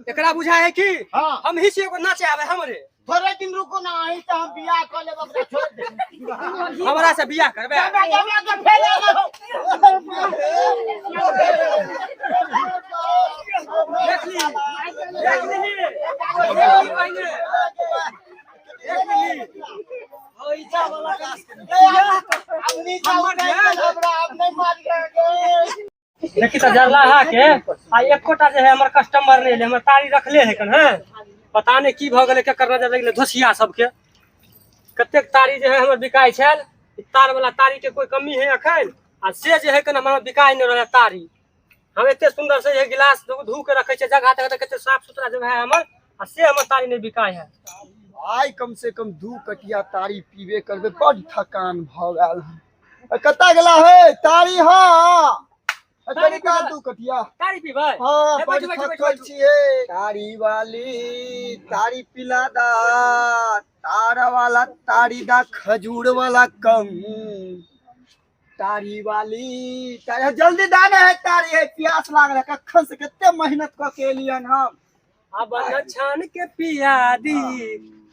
एकरा बुझा है कि हाँ। हम ही से एगो नाचे आवे हमरे। थोड़े दिन रुको ना, अहीं से हम बियाह कऽ लेब, ओकरा छोड़ दे। हमरा से बियाह करबे? जमा के फेल हो। देख ली, देख ली, देख ली पहिने। देख ली। देखी तऽ जरलाहा के आ एकोटा जे है हमर कस्टमर नहि एलै, हमर तारी रखले है कन है, पता नहि की भऽ गेलै, केकर नजर लागि गेलै धोसिया सबके। कतेक तारी जे है हमर बिकाइ छल, तार वाला तारी के कोई कमी है अखन, आ से जे है कन हमर बिकाइ नहि रहल तारी। हम एते सुंदर से जे गिलास धो के रखे छियै, जगह तगह कते साफ सुथरा जगह है हमर, आ से हमर तारी नहि बिकाइ है। आइ कम से कम 2 कटिया तारी पीबे करबे, बड थकान भऽ गेल हन। कतऽ गेला हे तारी? हाँ तारी कनी का पीबै? 2 कटिया तारी पीबै? हाँ, हे, बड बैठू, बैठू, थकल बैठू। छियै। तारी वाली तारी पिला दा, तारा वाला तारी दा, खजूर वाला कम। तारी वाली तारी जल्दी दाने है तारी है, प्यास लागल है कखन से, कते मेहनत कऽ के एलियन हम। अब न छान के पिया दी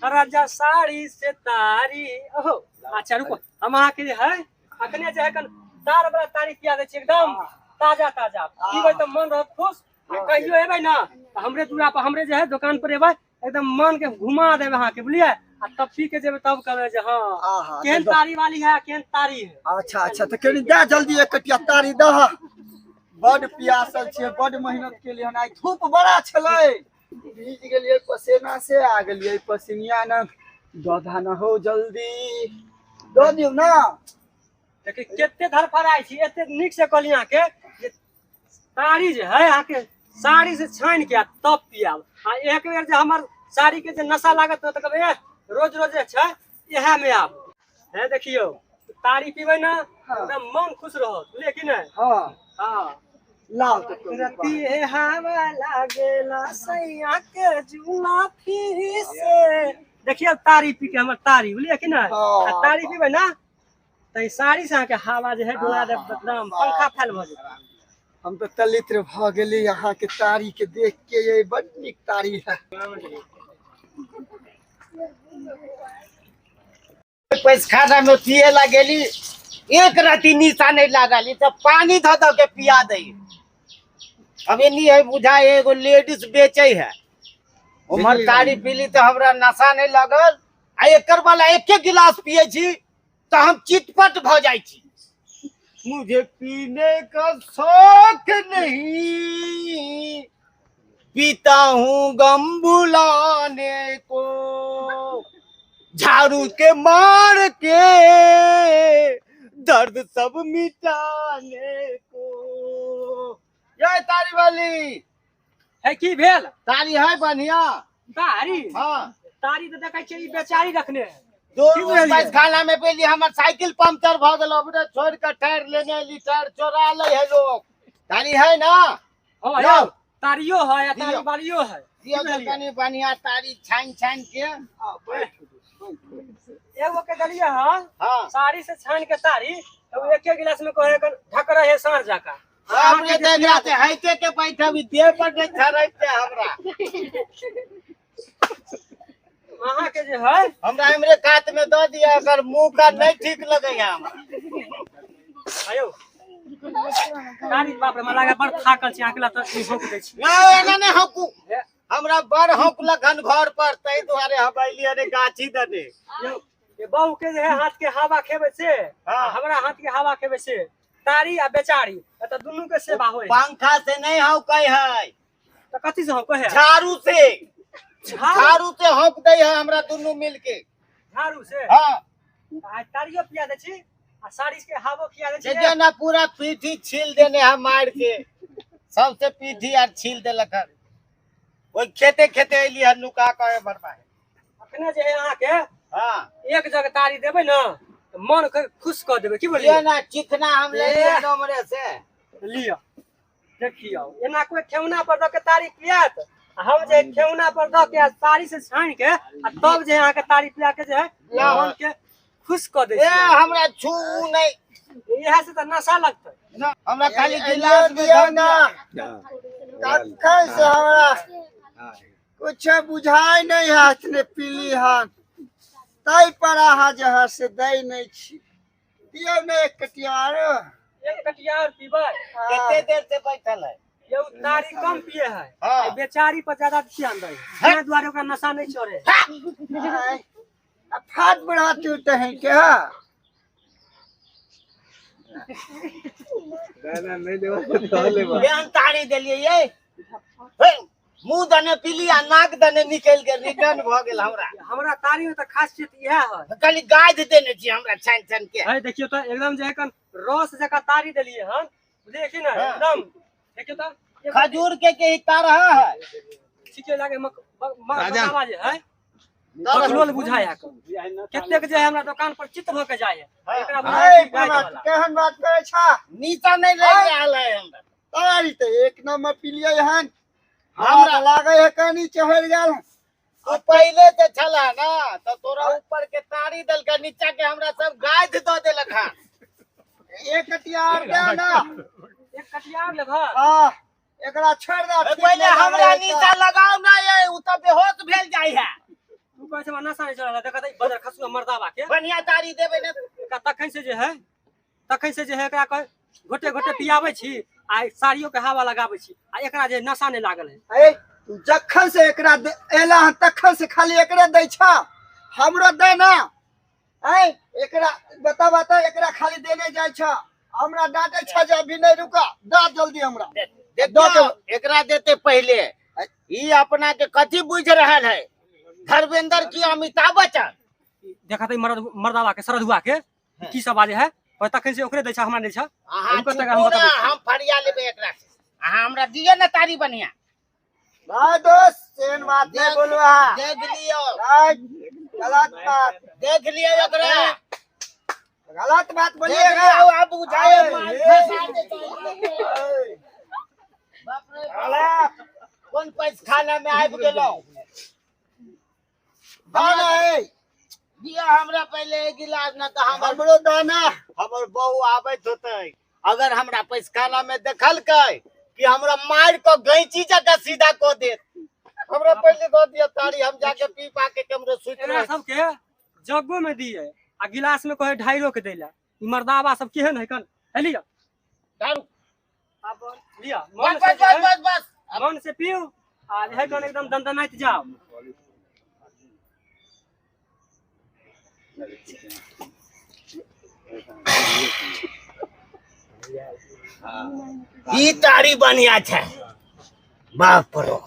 राजा साड़ी से तारी। ओहो अच्छा रुको, हम अहाँ के जे है अखने जे है कन तार वाला तारी पिया दै छी, एकदम ताजा ताजा पीबै तऽ मन रहत खुश। आ कहियो एबै ना तऽ हमरे दूरा पर, हमरे जे है दुकान पर एबै, एकदम मन के घुमा देबै अहाँ के, बुझलियै? आ तब पी के जेबै तब कहबै जे हाँ आहा, केहन तऽ तारी वाली है, केहन तारी है। अच्छा अच्छा, तऽ कनी दे जल्दी 1 कटिया तारी दह, बड प्यासल छियै, बड मेहनत केलियै हन, आइ धूप बड़ा छलै, भीज गेलियै पसेना से, आ गेलियै पसिनिया न दधा न हो, जल्दी दऽ दियौ ना। देखी कते धरफड़ाइ छी, एते नीक से कहली अहाँके जे तारी जे है अहाँके साड़ी से छानि के आ तब पियाब। आ एक बेर जे हमर साड़ी के जे नशा लागत ने तऽ कहबै एह रोज रोज जे छै इएह में आब। हे देखियौ तारी पीबै ना एकदम मन खुश रहत, बुझलियै कि नहि? हाँ। हाँ। लाओ तऽ करू रति हे हवा लागेला सैया के जुलाफी से। देखियौ तारी पी के हमर तारी, बुझलियै कि नहि? हाँ। आ तारी पीबै ना तऽ ई साड़ी से अहाँके हवा जे है डोला देत, एकदम पंखा फैल भऽ जेतै। हम तऽ तलित्र भऽ गेली अहाँके तारी के देख के, ये बड नीक तारी है। पैसखाना में पिए ला गेली, एक राती निशा नहीं लागल, ई तऽ पानी धऽ धऽ के पिया दै। अब एनी है बुझा एगो लेडीज बेचै है, उम्हर तारी पीली तऽ हमरा नशा नहीं लागल, आ एकर वाला एके गिलास पिए छी तऽ हम चितपट भऽ जाइ छी। मुझे पीने का शौक नहीं, पीता हूँ गम भुलाने को, झाड़ू के मार के दर्द सब मिटाने को। ये तारी वाली है की भेल? तारी है बढ़िया तारी? हाँ। तारी तऽ देखै छियै ई बेचारी रखने है। दो की बुझलियै? पैसखाना में पहले हमर साइकिल पंक्चर भऽ गेल, ओकरे छोड़ के टायर लेने एली, टायर चोरा लै है लोग। तारी है ना? हाँ, लाओ। यौ, तारियो है आ तारी दियौ। वालियो है। दियौ की तऽ बुझलियै? कनी बढ़िया तारी छानि छानि के। एगो के देलियै हन हाँ। साड़ी से छानि के तारी, तऽ ओ एके गिलास में कहे कन ढक रहे साँझ जाका। बाप रे, तऽ एकरा से हाइते के बैठब, ई देह पर नहि छरैते हमरा। अहाँ के जे है हमरा इमरे कात में दऽ दिअ, अगर मुंह का नहीं ठीक लगैया हमरा। आयौ तारी, बाप रे, हमरा लागै बड़ थाकल छी, अहाँके लए तऽ ई हौंक दै छी। नहि, एना नहि हौंकू, हमरा बड़ हौंकलक हन घर पर, ताहि दुआरे हम अयलियै रे गाछी दने। यौ, ये बहू के जे है हाथ के हवा खेबै से, हाँ। हमरा हाथ के हवा खेबै से, तारी आ बेचारी एतऽ दुनू के सेवा होय। पंखा से नहीं हौंकै है। तऽ कथी से हौंकै है? झाड़ू से। झाड़ू? झाड़ू से हौंक दै है हमरा दुनू मिल के। झाड़ू से? हाँ। आ तारियो पिया दै छी आ साड़ी के हवो खिया दै छी। देखियौ ना पूरा पीठी छील देने है मार के, सबसे पीठी आर छील देलक हन। ओहि खेते खेते अयली हन नुका के बरबा। अखने जे है अहाँके हाँ। एक जग तारी देबै ना तऽ मन के खुश कऽ देबै, की बोलियै? लिअ ना चिकना हम ले ए। नमरे से। लिअ देखियौ, एना कोई ठेहुना पर दऽ के तारी पियात, आ हम जे ठेहुना पर दऽ के आ साड़ी से छानि के आ तब जे अहाँके तारी पिया के जे है मन के खुश कऽ दै ए छियै। हमरा छू नहि। इएह से तऽ नशा लगतै। ना, हमरा खाली ए, गिलास में दियौ धऽ ना। दिअ। कखन से हमरा कुछ बुझाय नहीं है ने पीली हन ताहि पर अहाँ जे है से दै नहीं छी। दियौ ने एक कटिया आरो। एक कटिया और पीबै। कते देर से बैठल है ये तारी कम पिए है बेचारी पर ज्यादा ध्यान दै है, दुआरे ओकरा नशा नहीं चढ़े। फाट बढ़ा टूटे है क्या? नहीं देवा तारी देलिए ये मुंह दने पीली आ नाक दने निकल के रिटर्न भ गेल। हमरा हमरा तारी में त खासियत इहे है, खाली गाज देने छी हमरा छान छान के। है देखियो त एकदम जे कन रस जका तारी देलिए हन, बुझलिए कि ना? एकदम देखियो त खजूर के ही तार है, ठीके लागे मकवा जे है बकलोल बुझाय है। कतेक जे हमरा दुकान पर चित्त भ के जाय है एकरा बुझाय। केहन बात करै छा? नीचा नहीं रह रहल है हमरा तारी त एक नंबर पीलिए हन। हमरा लागे है कनी चढ़ गेल। तू पहले से छला ना तो तोरा ऊपर के तारी दलका नीचा के हमरा सब गाज द देलक हन। एक कटिया और दे ना, एक कटिया और लेबह? हां एकरा छोड़ दे पहले, हमरा नीचा लगाओ ना ये उ त बेहोश भेल जाय है। तू कहै छै नशा नहीं चढ़ल है, देखत बदर खसुआ मर्दाबा के बढ़िया तारी देबै ने। तखन से जे है, तखन से जे है एकरा कह घोटे घोटे पियाबै छी आ साड़ियो के हवा लगाबै छी आ एकरा जे नशा नहीं लागल है। ए तू जखन से एकरा एला हन तखन से खाली एकरे दै छा, हमरो दे ना। ए एकरा बता बता एकरा खाली देने जाय छा, हमरा डांटे छा जे अभी नहीं रुका दा जल्दी हमरा। देखो एकरा देते पहले ई अपना के कथी बुझ रहल है धर्मेंद्र की अमिताभ बच्चन। देखत मर्द मर्दाबा के सरधुआ के की सब बाजे है और तखन से ओकरे दै छा हमरा नै छा। हम फरिया लेबै एकरा से, अहाँ हमरा दिअ ना तारी बढ़िया। भाई दोस्त सेन बात नहीं बोलवा, देख लियो गलत बात, देख लियो एकरा गलत बात बोलिएगा। अब बुझाए मार फसा देतै। बाप रे बाप, कोन पैस खाना में आबि गेलौ? दाना है दिया हमरा पहले एक गिलास ना तो हमरो दाना। हमर बहू आबैत होतै, अगर हमरा पैसखाना में देखलकै कि हमरा मार के गैंची जगह सीधा को देत। हमरा पहले दो दिया तारी, हम जाके पी पा के कमरे सुति एकरा रहे। सबके जग्गो में दिए आ गिलास में कहे ढाइरो के दैला। ई मर्दाबा सब केहन है कन? है लिया दारू अब लिया मन बस से बस बस बस मन से पीऊ आ है कन एकदम दंदनाइत जाओ। ई तारी बढ़िया छै बाप रो।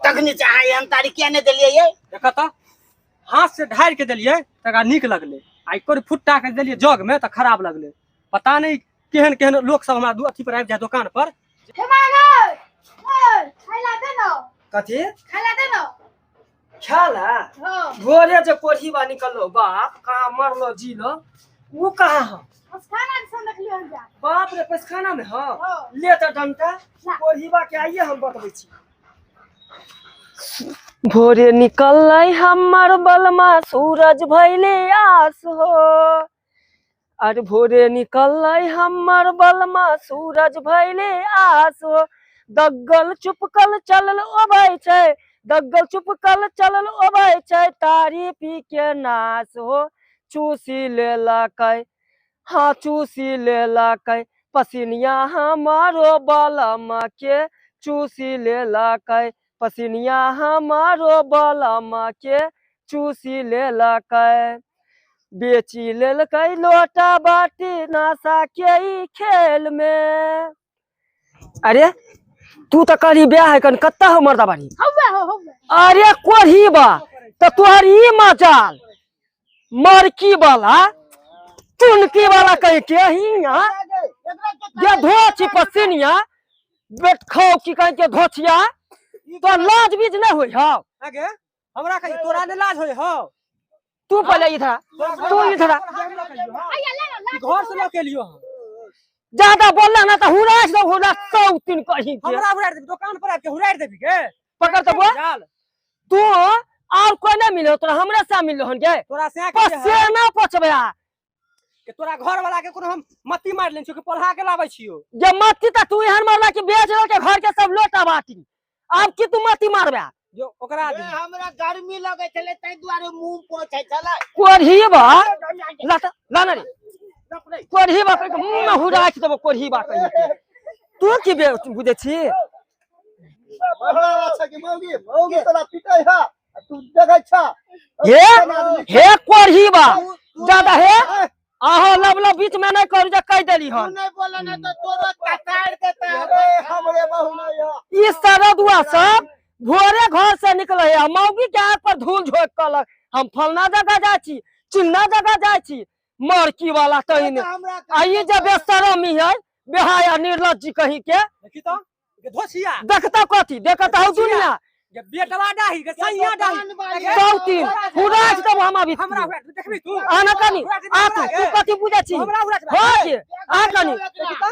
तखनी चाहे हम तारी किया नहीं देलिए ये? देखा त हाथ से ढार के देलिए तकरा नीक लगले, आ एक फुट्टा के देलिए जग में त खराब लगले। पता नहीं केहन केहन लोग सब हमरा दू अथी पर आबि जाय दुकान पर। हे मांगो खाइला दे न। कथी खाइला दे न? खाला भोरे जे कोढ़ीबा निकललो बाप कहाँ मरलो जीलो वो कहाँ हो? खाना से देखलियो हम जा। बाप रे पैसखाना में हो? ले त डंटा कोढ़ीबा के आइए हम बतबै छी। भोरे निकललै हमर बलमा सूरज भैले आस हो, अरे भोरे निकललै हमर बलमा सूरज भैले आस हो। दग्गल चुपकल चलल अबै छै, दग्गल चुपकल चलल अबै छै, तारी पी के नास हो। चूसी लेलकै हाँ चूसी लेलकै पसिनिया हमारो बलमा के, चूसी लेलकै पसिनिया हमारो बलमा के, चूसी लेलकै। बेची लेलकै लोटा बाटी नशा के ई खेल में। अरे तू तो कहली ब्याह है कन कत्ता हो मर्दा बारी? हौवे हो हौवे। अरे कोढ़ी बा त तोहर ई मजाल मरकी वाला चुनकी वाला कह के ही ये धोची पसिनिया बेट खाओ की कह के धोचिया तो लाज बीज नहीं होई हौ। आगे हमरा कहि तोरा ने लाज होई हौ? तू पहले इधर आ, तू इधर आ। घर से ल के लियो हम। ज्यादा बोलला ना त हुरास दो हुरास सौ तीन कही के। हमरा हुरार देबी दुकान पर आबि के हुरार देबी के पकड़ त बुआ। तू और कोई ना मिलो तोरा हमरा से मिलो हन के तोरा से के पसेना पोछबे के तोरा घर वाला के कोनो हम मत्ती मार लेन छियो के पलहा के लाबै छियो। जे मत्ती त तू एहन मारला कि बेच के घर के सब लोटा बाटी। अब की तू मत्ती मारबे जो ओकरा ए, हमरा गर्मी लगै छलै ताहि दुआरे मुंह पोछै छलै। कोढ़ी बा ला ला ना रे कोढ़ी बा कहि के मुंह में हुराच देबो कोढ़ी बा कहि के। तू की बुझै छी? अच्छा कि मौगी मौगी तोरा पिटै है तू देखै छ। हे हे कोढ़ी बा ज्यादा हे अहाँ लब लब बीच में नहीं करू जे कहि देली तू हन। नहीं बोला ना तो तोरो कटार देता। अरे हमरे बहु नहीं है। ई सरदुआ सब भोरे घर से निकले है मौगी के आँख पर धूल झोंक कहलक हम फलना जगह जाइ छी चिलना जगह जाइ छी मरकी वाला तहिने। हमरा आ ई जे बेशरमी है बेहाया निर्लज्ज कहीं के देखी तो धोसिया देखता कथी देखता हौ दुनिया के बेटवा डाही के सैया डाही सौतीन हुराच देबो हम अभी। हमरा हुरा देखबी तू आना कनी आ तू तू कथी बुझै छी? हमरा हुरा हो के आ कनी देखी तो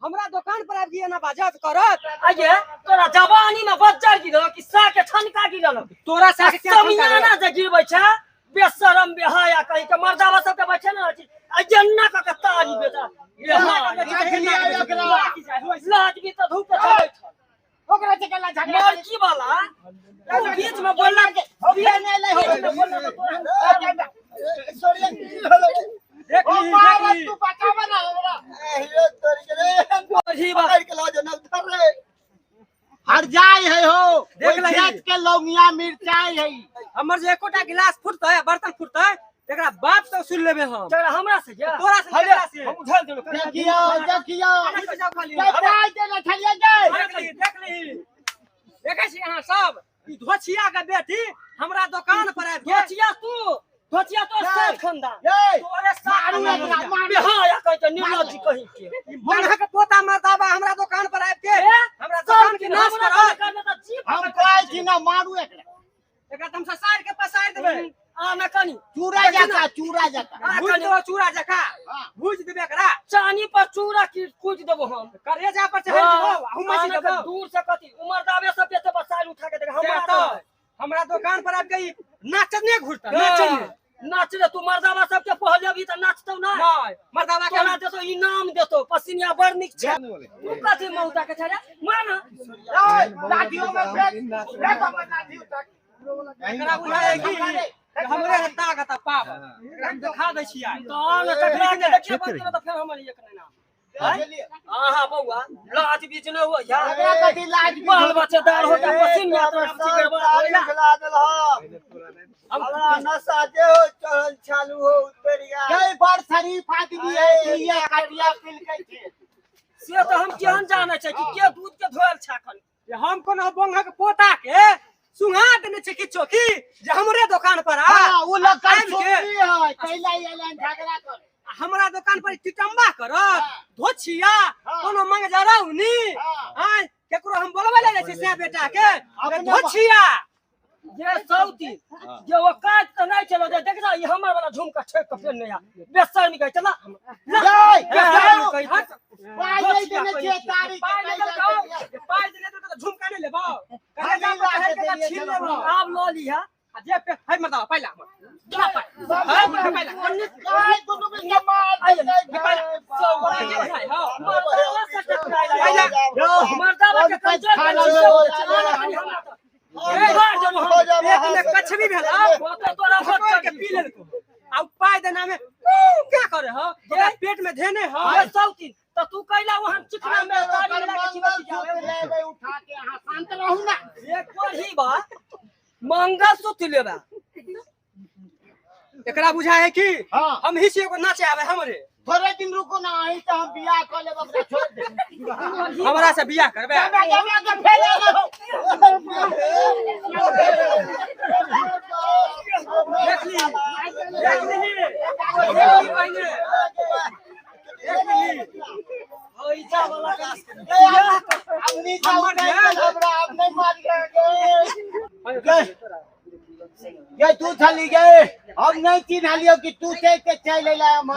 हमरा दुकान पर आबि एना बाजत करत। आये तोरा जवानी में बज्जर गिरल कि सा के छनका गिरल? तोरा सा के समियाना जे गिरबै छै बेशरम बेहाया कहीं के मर्दावा सब के बैठे ने अछि आ जन्ना क के तारी बेटा लाज भी त धूप के चढ़ै छै ओकरा से केला झगड़ा मरकी वाला तू बीच में बोलला के ओकरा नहीं ले हो देख ओ ली मारा देख ली तू बचावा ना हमरा। ए तोरी के रे कोढ़ी बा पकड़ के ला जो नल धर रे हर जाय है हो। देख लही। खेत के लौंगिया मिरचाई है। हमर जे एकोटा गिलास फुटतै बर्तन फुटतै तकरा बाप से सुन लेबे हम। तोरा हमरा से जा तोरा से हले, केकरा से? हम उझल देलौ। देखियो देखियो जाओ खाली के पाई देना छलिए गए। देख ली देख ली देखै छी अहाँ सब ई धोछिया के बेटी हमरा दुकान पर आबि के धोचिया तू धोचिया तो सात खानदान ए तोरे सात मारू एकरा, मारू। बेहाया कहीं के निर्लज्ज कहीं के ई बन्हा के पोता मर्दाबा हमरा दुकान पर आबि के ए? हमरा दुकान के नाश हमरा करत। करने त जीभ हम पकड़ के कहै छी ना मारू एकरा। एकरा त हम ससार के पसार देबै। आ न कनी चूरा जका चूरा जका। भूज देबो चूरा जका हाँ। भूज देबे एकरा चानी पर चूरा की कूच देबो हम। करेजा पर चढ़ि जेबो हम आ मची न देबो। कनी दूर से कथी उमर दाबे सब पे बसार उठा के देख हमरा से तो हमरा दुकान पर आबि के ई नाचने घुरता नाचने नाच रे तू मर्दावा सबके पहले अभी त नाचतौ ना। नहीं मर्दाबा के तोरा देतो इनाम देतो पसिनिया बड़ नीक छै। तू कथी मौता के छै रे मान ए लाठियों में फेंक फेंक हमर लाठी उठा के। एकरा बुझाय कि हमरे से ताकत आ पाप एकरा हम देखा दै छियै तो आन टकरा के देखिए बंद करो त फेर हमर एक नहीं नाम। आहा बौआ लाज बीच न हो यार एकरा कथी लाज बीच बाल बच्चेदार हो जा पसिनिया तोरा हम चिकरबा होइला। खिला देलह हमरा नशा जे हो चढ़ल चालू हो उतर गया। गई बड़ शरीफ आदमी है ये कटिया पिलकै छै। से तो हम केहन जानै छै कि के दूध के धोयल छै अखन। जे हम कोनो बोंगा के पोता के सुंघा देने छै किछो की जे हमरे दुकान पर आ हां उ लोग आबि के सुनली है कैला एलन झगड़ा कर हमरा दुकान पर टिटम्बा करत धोछिया कोनो मंग जराउनी आय केकरो हम बोलबै ले जाइ छी से बेटा के धोछिया ये सौती जे वो काज त नहीं चलो जे देख जा ई हमर वाला झुमका ठेक के फेर नहीं आ बेशर्मी कहि चला जय बेशर्मी कहि पाई नहीं देने छियै तारी के पाइ कैला देलकौ पाइ देले त झुमका नहीं लेबौ करेजा पर चढ़ि के छीन लेबौ। आब ल लिहा आ जे है मर्दाबा पाइ ला हमर ला पाइ है पाइ ला गाय दुनू के मार पाइ ला मर्दावा से टकराइ पाइ ला मर्दावा के कंजर पेट में कछबी भेल तोरा पकड़ के पी लेलको आ पाइ देना में क्या करे हो ओकरा पेट में धेने हो ये सौती त तू कैला वहां चिकना में तारी मिला के चिबा लेबै उठा के अहाँ शांत रहू ना। एक कोढ़ी बा मंगलसूत्र लेबा एकरा बुझा है कि हां हम ही से एगो नाचे आवे हमरे। थोड़े दिन रुको ना अहीं से हम बियाह क लेब ओकरा छोड़ दे। हमरा से बियाह करबे जमे जमे के फैले देख ली देख ली देख ली पहिने देख ली ओइजा वाला अब नीचा उतर गेल हमरा अब नहीं मारिए गे। ये तू छली गे हम नहीं चिन्हलियो कि तू छै के चल अइला हम।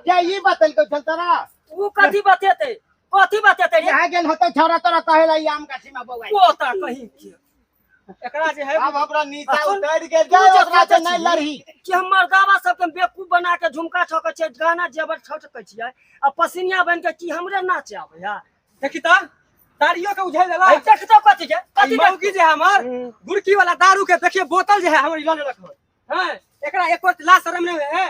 के ई बतलको छल तोरा? उ कथी बतेते कथी बतेते रे? यहाँ गेल होते छौरा तोरा कहेला ई आम गाछी में बौआइ। पोता कहीं के एकरा जे है अब हमरा नीचा सुन, उतर गेल तू जाय जे ओकरा से सोचै नहीं छी लड़ही कि हम मर्दावा सबके बेवकूफ बना के झुमका ठोकै छै गाना जेबर ठोकै छियै आ पसिनिया बन के की हमरे नाचे आबै है। देखी त तारियो के उझेल देलक। आई देख तो कथी के कथी मौगी जे हमर गुड़की वाला दारू के देखिए बोतल जे है हमर ई लऽ लेलक हन। हैं एकरा एको लाज शरम नहीं है।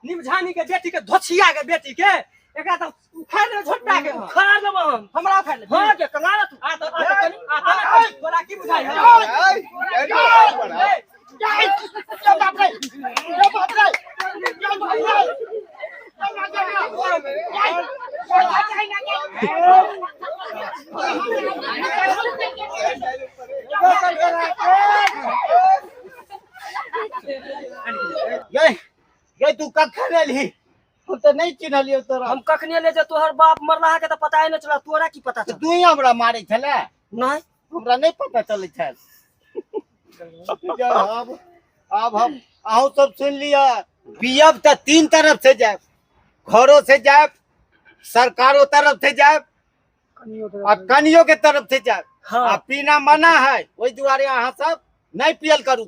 निमझानी के बेटी के धोछिया के बेटी के एकरा तो उखाड़ ले झोटा के हम। उखाड़ लेब हम। हमरा उखाड़ ले। हां के कना तू। आ तो आ तो कनी आ तो तोरा की बुझाई है? गई गई तू कखन एलही? हम तऽ नहि चिन्हलियौ तोरा। हम कखने ले जे तोहर बाप मरला के तऽ पता ही नहीं चला, तोरा की पता चल? तू ही हमरा मारे छले? नहीं हमरा नहीं पता चलै छल। अब अब हम अहूँ सब सुन लिअ, पियब तऽ तीन तरफ से जायब, घरो से जायब, सरकारो तरफ से जायब आ कनियो के तरफ से जायब। हाँ। आ पीना मना है, ओहि दुआरे अहाँ सब नहीं पियल करू।